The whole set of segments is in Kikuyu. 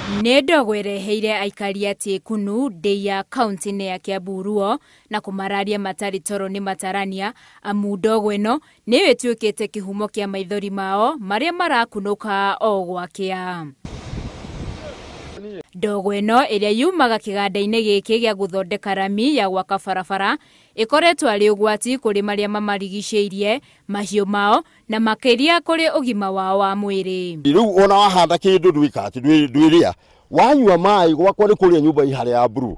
Nĩ ndogo ĩreheire aikari a Tiekunu ndĩa kaunti-inĩ ya Kiambu ruo na kũmararia matarĩ toro nĩ matarania amu ndogo ĩno nĩyo ĩtuĩkĩte kĩhumo kĩa maithori mao marĩa marakunũka o gwakĩa. Ndogo ĩno ĩrĩa yumaga kĩganda-inĩ gĩkĩ gĩa gũthondeka rami ya gwaka barabara ĩkoretwo arĩ ũgwati kũrĩ marĩa mamarigicĩirie, mahiũ mao na makĩria kũrĩ ũgima wao wa mwĩrĩ. Rĩu ona wahanda kĩndũ ndwĩka atĩ ndwĩrĩa wanyua maĩ gwakwa nĩ kũrĩa nyũmba harĩa ya blue,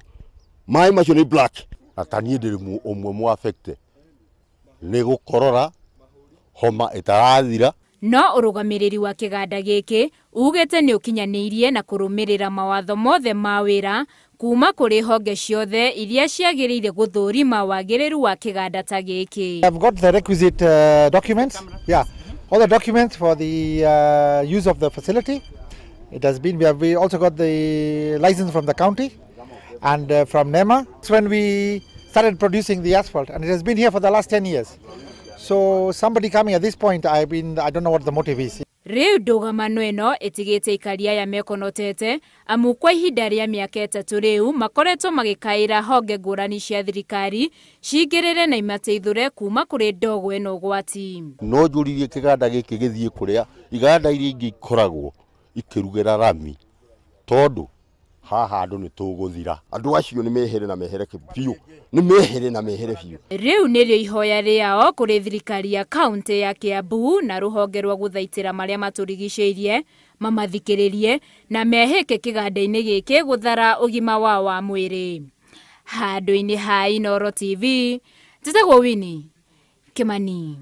maĩ macio nĩ black. Na ta niĩ ndĩrĩ ũmwe mũ affected nĩ gũkorora homa ĩtarathira. No ũrũgamĩrĩri wa kĩganda gĩkĩ ugĩte nĩ ũkinyanĩirie na kũrũmĩrĩra mawatho mothe ma wĩra kuma kũrĩ honge ciothe iria ciagĩrĩire gũthũrima wagĩrĩru wa kĩganda ta gĩkĩ. I've got the requisite documents. Yeah, all the documents for the use of the facility. It has been, we also got the license from the county and from NEMA. It's when we started producing the asphalt, and it has been here for the last 10 years. So somebody coming at this point, I don't know what the motive is. Rĩu ndũgamano ĩno ĩtigĩte aikari aya mekonotete amu kwa ihinda rĩa mĩaka 3 rĩu makoretwo magĩkaĩra honge ngũrani cia thirikari cingĩrĩre na imateithũre kuma kũrĩ ndogo ĩno ũgwati. No njũririe kĩganda gĩkĩ gĩthiĩ kũrĩa iganda iria ingĩ ikoragwo ikĩrugĩra rami tondũ haha andũ nĩ tũgũthira. Andũ acio nĩ mehere na mehere biũ, nĩ mehere na mehere biũ. Rĩu nĩrĩo ihoya rĩao kũrĩ thirikari ya kaunti ya Kiambu na rũhonge rwa gũthaitĩra marĩa matũrigicĩirie mamathikĩrĩrie na mehĩke kĩganda-inĩ gĩkĩ gũthara ũgima wao wa mwĩrĩ. Handũ-inĩ ha Inooro TV, njĩtagwo Winnie Kimani.